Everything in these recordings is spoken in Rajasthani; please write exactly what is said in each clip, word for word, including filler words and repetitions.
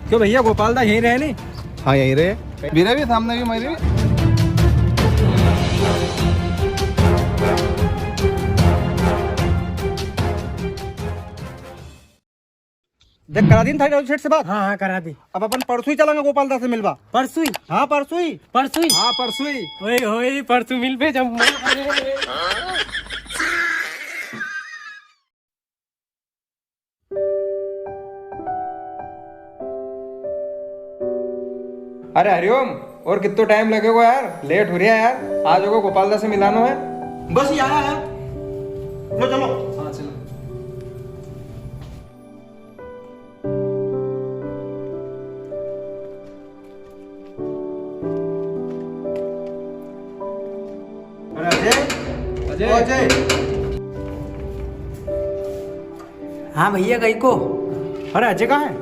क्यों भैया, गोपाल दा यहीं रहे नी? हाँ, यहीं रहे। मेरे भी सामने भी मेरे भी। देख, करा दी ना थारी राजू सेठ से बात? हाँ, हाँ, करा दी। अब अपन परसों ही चलांगा गोपाल दा से मिलवा। परसों ही? हाँ, परसों ही। परसों ही? हाँ, परसों ही। ओए होए, परसों मिलबे जब। अरे हरिओम, और कितो टाइम लगेगो यार, लेट हो रिया है यार। आज ओको गोपाल दा से मिलानो है। बस ही आया है। लो चलो। हाँ, चलो। अरे अजय, अजय। ओ अजय। हाँ भैया, कई को? अरे अजय कहाँ है?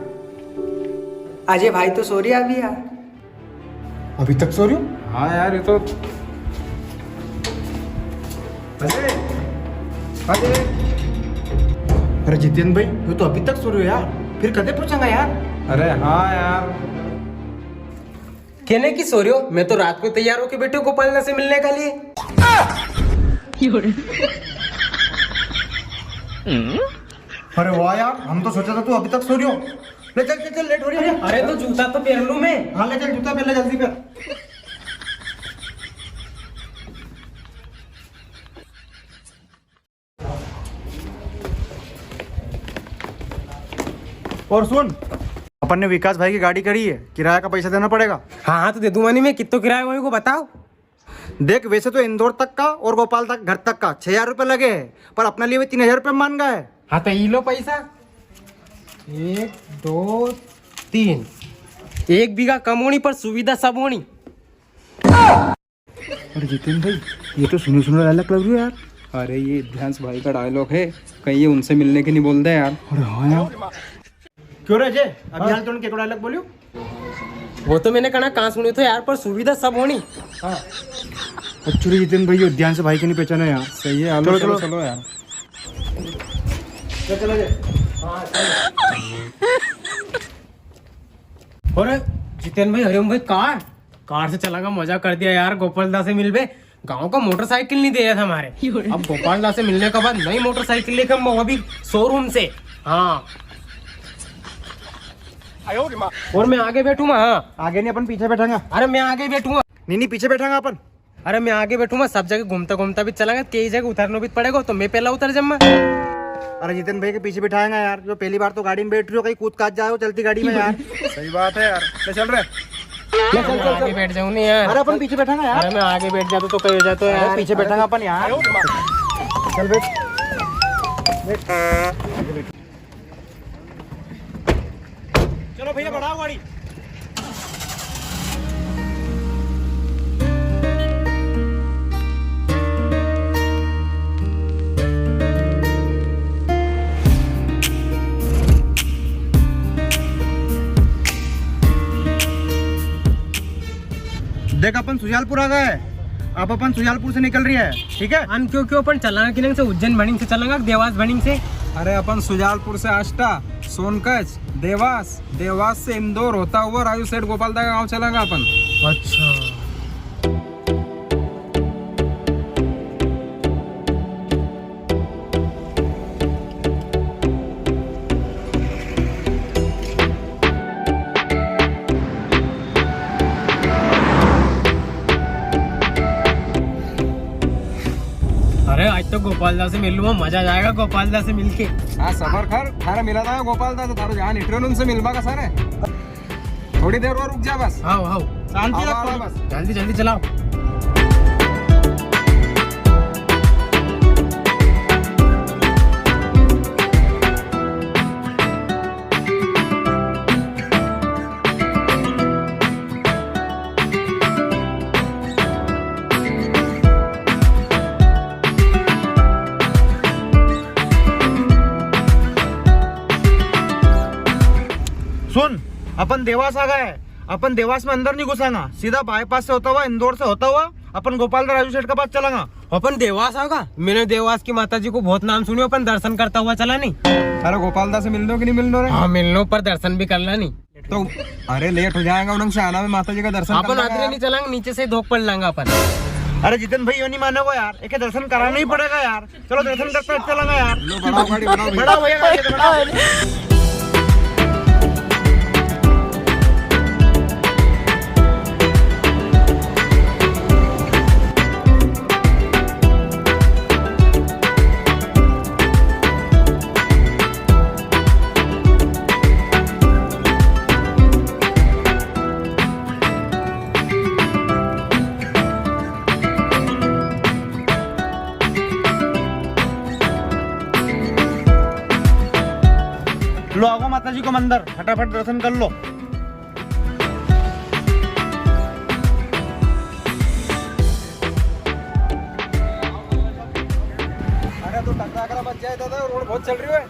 अजय भाई तो सो रिया अभी यार। अभी तक सो रियो? हाँ यार, ये तो अजय, अजय। अरे जितेन भाई, यो तो अभी तक सो रियो यार, फिर कदे पहुंचांगा यार? अरे हाँ यार। केने की सो रियो? मैं तो रात को तैयार होके बैठो गोपाल दा से मिलने के लिए। अरे वाह यार, हम तो सोचा था तू अभी तक सो रियो। ले चल, चल, चल, लेट हो रियो है। अरे तो जूता तो पेर लूं मैं। हाँ, ले चल, जूता पेर ले जल्दी पेर। और सुन, अपन ने विकास भाई की गाड़ी करी है, किराया का पैसा देना पड़ेगा। हाँ, हाँ, तो दे दूंगा नी मैं, कितो किराया होएगो बताओ। देख, वैसे तो इंदौर तक का और गोपाल तक घर तक का छह हजार रुपया लगे है, पर अपना लिए वी तीन हजार रुपया मान गया है। हाँ, तो ई लो पैसा। एक, दो, तीन। एक बीघा कम होनी, पर सुविधा सब होनी। अरे जितेन भाई, ये तो सुनो सुनो dialogue लग रियो है यार। अरे, ये ध्यांश भाई का dialogue है, कहीं ये उनसे मिलने की नी बोल दे यार। अरे हाँ यार। क्यों रे अजय, अभी हाँ। हाल तूने केकड़ो dialogue बोलियो? वो तो मैंने कहा कहाँ सुनियो थो यार, पर सुविधा सब होनी। हाँ। अच्छा रे जितेन भाई, यो ध्यांश भाई के नी पहचाना यार। सही है, चलो, चलो, चलो। चलो यार। चलो, चलो अजय। हाँ, चलो। अरे जितेन भाई, हरिओम भाई, कार, कार से चलांगा, मजा कर दिया यार, गोपाल दा से मिलबे। गांव का मोटरसाइकिल नी दे रिया था हमारे। अब गोपाल दा से मिलने के बाद नई मोटरसाइकिल लेके हम अभी शोरूम से। हाँ। और मैं आगे बैठूंगा। हाँ। आगे नी, अपन पीछे बैठांगा। अरे मैं आगे बैठूंगा। नी, नी, पीछे बैठांगा अपन। अरे मैं आगे बैठूंगा, सब जगह घूमता घूमता भी चलांगा, कई जगह उतरनो भी पड़ेगो, तो मैं पहला उतर जाऊंगा। अरे जितेन भाई के पीछे बिठाएंगा यार, जो पहली बार तो गाड़ी में बैठ रियो, कहीं कूद काद जाए चलती गाड़ी में यार। सही बात है यार, ले चल रे। ले चल, चल, आगे चल। बैठ जाऊं नी यार। अरे अपन पीछे बैठांगा यार। अरे मैं आगे बैठ जाता तो कई हो जाता अरे यार। पीछे बैठांगा अपन यार। चल बैठ। बैठ। चलो भैया, बढ़ाओ गाड़ी। देख, अपन सुजालपुर आ गए। अब अपन सुजालपुर से निकल रिया है, ठीक है? अन क्यों, क्यों अपन चलांगा किनंग से, उज्जैन भणिंग से चलांगा, देवास भणिंग से? अरे, अपन सुजालपुर से आष्टा, सोनकच, देवास, देवास से इंदौर होता हुआ राजू सेठ गोपाल दा का गांव चलांगा अपन। अच्छा। अरे, आज तो गोपाल दा से मिल लूंगा, मजा आ जाएगा गोपाल दा से मिलके। हाँ, सबर कर, थारा मिला था गोपाल दा, तो थारो जान इटरेन उनसे मिलवा का सारे। थोड़ी देर और रुक जा बस। हाँ, हाँ। शांति रख, बस। जल्दी, जल्दी चलाओ। सुन, अपन देवास आ गए हैं। अपन देवास में अंदर नी घुसांगा, सीधा बाईपास से होता हुआ, इंदौर से होता हुआ अपन गोपाल दा राजू सेठ के पास चलांगा। अपन देवास आगा? मैंने देवास की माता जी को बहुत नाम सुनियो, अपन दर्शन करता हुआ चला नी। अरे गोपाल दा से मिलनो कि नी मिलनो रे? हाँ, मिलनो, पर दर्शन भी करना नी। तो अरे लेट हो जाएगा उनसे आना में, माता जी का दर्शन अपन कर लेंगे आगे यार। नहीं चलांगे, नीचे से धोक पड़ लेंगे अपन। अरे जितेन भाई, यो नहीं मानेगो यार, एक दर्शन कराना ही पड़ेगा यार। चलो दर्शन करते चलेंगे यार। लो बढ़ाओ गाड़ी, बढ़ाओ भैया। बढ़ाओ भैया गाड़ी, बढ़ाओ। लो, आगो माता जी को मंदिर, फटाफट दर्शन कर लो। अरे तो टकरा करा बच जाए दादा, रोड बहुत चल रही है।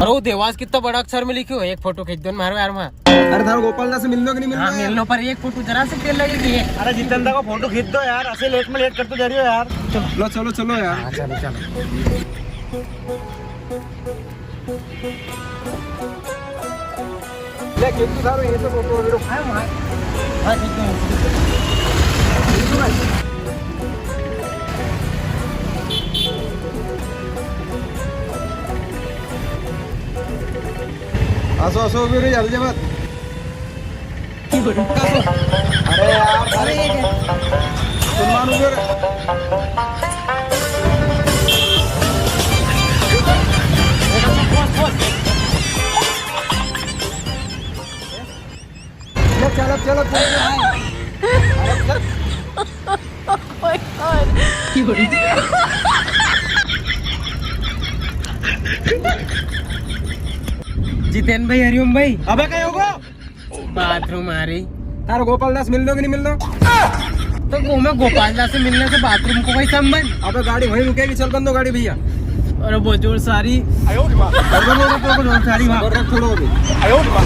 अरे वो देवास कितना बड़ा अक्षर में लिखियो है, एक फोटो खींच दो न मारो यार वहाँ। अरे थारो गोपाल दा से मिलनो कि नहीं मिलनो हाँ, यार? मिलनो पर एक फोटो जरा से देर लगेगी। अरे जितेन दा को फोटो खींच दो यार, ऐसे लेट में लेट करते जा रही हो यार। चलो। लो चलो चलो यार। हाँ, चलो चलो। ले, खींच तो सारो, ये तो फोटो वीडियो। हाँ, हाँ। हाँ, खींच दो। आसो, आसो, वीडियो जल्दी मत। अरे यार, अरे ये क्या? सुनवान उधर। चल, चल, चल, चल, चल। Oh my God। जितेन भाई, हरिओम भाई। अबे कई होगो? बाथरूम आ रही। तारो गोपाल दास मिलनो कि नहीं मिलनो? तो वो मैं गोपाल दास से मिलने से बाथरूम को कोई संबंध? अबे गाड़ी वहीं रुकेगी, चल बंदो गाड़ी भैया। अरे बहुत जोर सारी। आयो रे माँ। अरे बहुत जोर सारी माँ। और रख थोड़ा अभी। आयो रे माँ।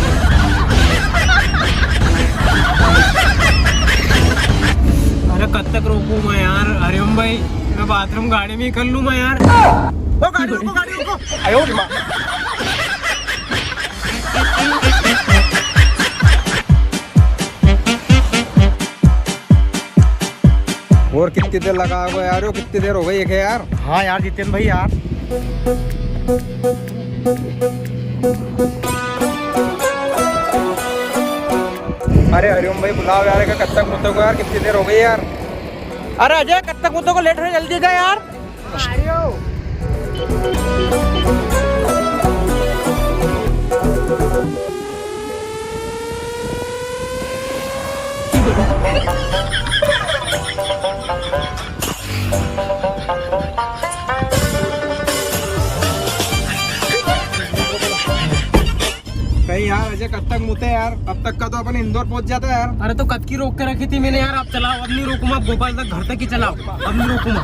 अरे कब तक रोकूं मैं यार, हरिओम भाई, मैं बाथरूम गाड़ी में ही कर लूं मैं यार। ओ गाड़ी रोको, गाड़ी रोको। आयो रे माँ। और कितनी देर लगाओगे यार, वो कितनी देर हो गई है यार? हाँ यार जितेन भाई यार। अरे हरिओम भाई बुलाओ यार, कब तक मुतेगो यार, कितनी देर हो गई यार। अरे अजय, कब तक मुतेगो, लेट हो, जल्दी जा यार। कई यार अजय, कब तक मुते यार? अब तक का तो अपन इंदौर पहुंच जाता यार। अरे तो कद की रोक के रखी थी मैंने यार, अब चलाओ, अब नहीं रोकूंगा, अब गोपाल तक घर तक ही चलाओ, अब नहीं रोकूंगा।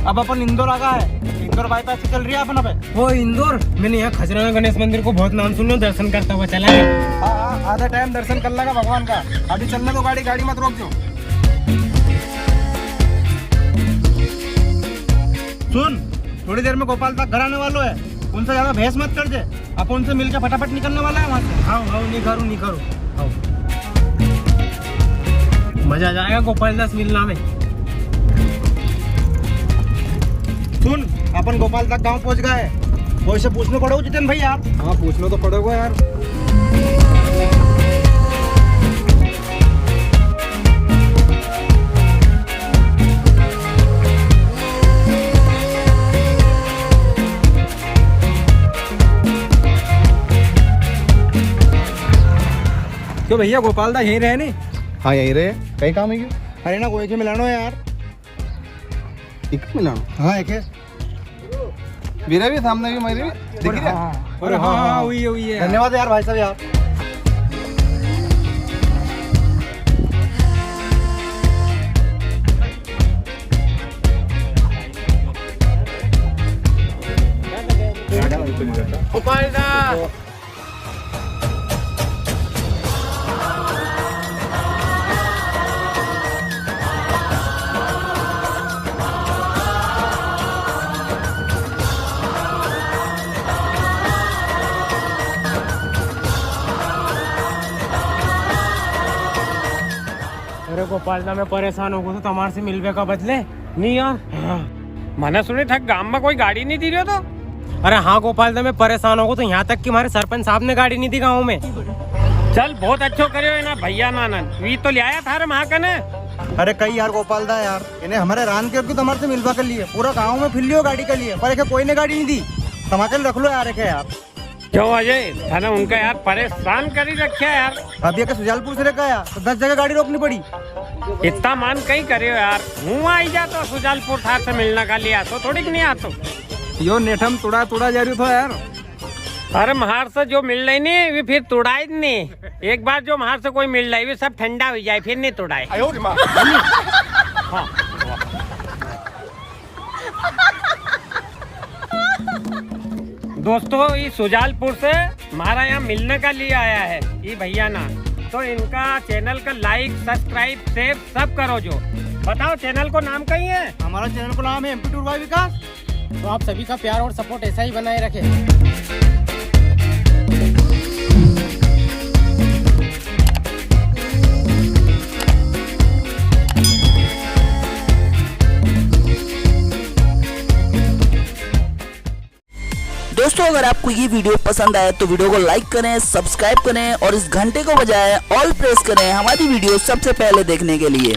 अब अपन इंदौर आ गया है, इंदौर बाईपास से चल रही है अपन अबे। ओ इंदौर, मैंने यहाँ खजराना गणेश मंदिर को बहुत नाम सुनो, दर्शन करता हुआ चला गया। हाँ, हाँ, आधा टाइम दर्शन कर लेगा भगवान का। अभी चलने दो गाड़ी, गाड़ी मत रोक जो। सुन, थोड़ी देर में गोपाल तक घर आने वालो है, उनसे ज्यादा बहस मत कर दे। अपन उनसे मिलके फटाफट निकलने वाला है वहाँ से। हाँ, हाँ, नहीं करूँ, नहीं करूँ। हाँ। मजा आ जाएगा गोपाल दास मिलना में। सुन, अपन गोपाल तक गांव पहुंच गए। कोई से पूछना पड़ेगा जितेन भाई यार। हाँ, पूछना तो पड़ेगा यार। क्यों भैया, गोपाल दा यहीं रहे नी? हाँ, यहीं रहे। कई काम है क्यों? अरे ना, कोई के मिलानो है यार। एक मिलानो? हाँ, एक है। मेरा भी सामने भी, मेरे भी दिख रहा है। हाँ, हाँ। अरे हाँ, हाँ, वही है, वही है। धन्यवाद यार, भाई साहब यार। गोपाल दा। अरे गोपाल दा, मैं परेशान हो गयो तो तमार से मिलवे का बदले। नी यार। हाँ। मने सुनी था गांव में कोई गाड़ी नी दी रह्यो तो। अरे हाँ गोपाल दा, मैं परेशान हो गयो तो यहाँ तक कि हमारे सरपंच साहब ने गाड़ी नी दी गाँव में। चल, बहुत अच्छो करियो है ना भैया नानन, वी तो ले आया थारे माँ कने। अरे कई यार गोपाल दा यार, इन्हें हमारे रान के क्यों तमारे से मिलवा के लिए पूरा गाँव में फिर लियो गाड़ी के लिए, पर एक कोई ने गाड़ी नी दी। तमारे रख लो यार, एक यार। क्यों अजय, थाने उनका यार परेशान करी रख्या यार। अभी अगर सुजालपुर से लेकर आया तो दस जगह गाड़ी रोकनी पड़ी। इतना मान कई करे हो यार, हूँ आई जातो सुजालपुर थार से मिलने का लिए, आतो थोड़ी कि नी आतो। यो नेठम तुड़ा तुड़ा जा रही थो यार। अरे म्हार से जो मिल रही नी, वी फिर तुड़ाए नी। एक बार जो म्हार से कोई मिल रही, वी सब ठंडा हो जाए, फिर नी तुड़ाए। हाँ। दोस्तों, ये सुजालपुर से हमारा यहाँ मिलने का लिए आया है ये भैया ना, तो इनका channel का like, subscribe, share सब करो जो। बताओ, channel को नाम कई है? हमारा channel को नाम है एमपी टूर बाय विकास। तो आप सभी का प्यार और support ऐसा ही बनाए रखें। दोस्तों, अगर आपको ये video पसंद आए तो video को like करें, subscribe करें और इस घंटे को बजाएं, all press करें हमारी video सबसे पहले देखने के लिए।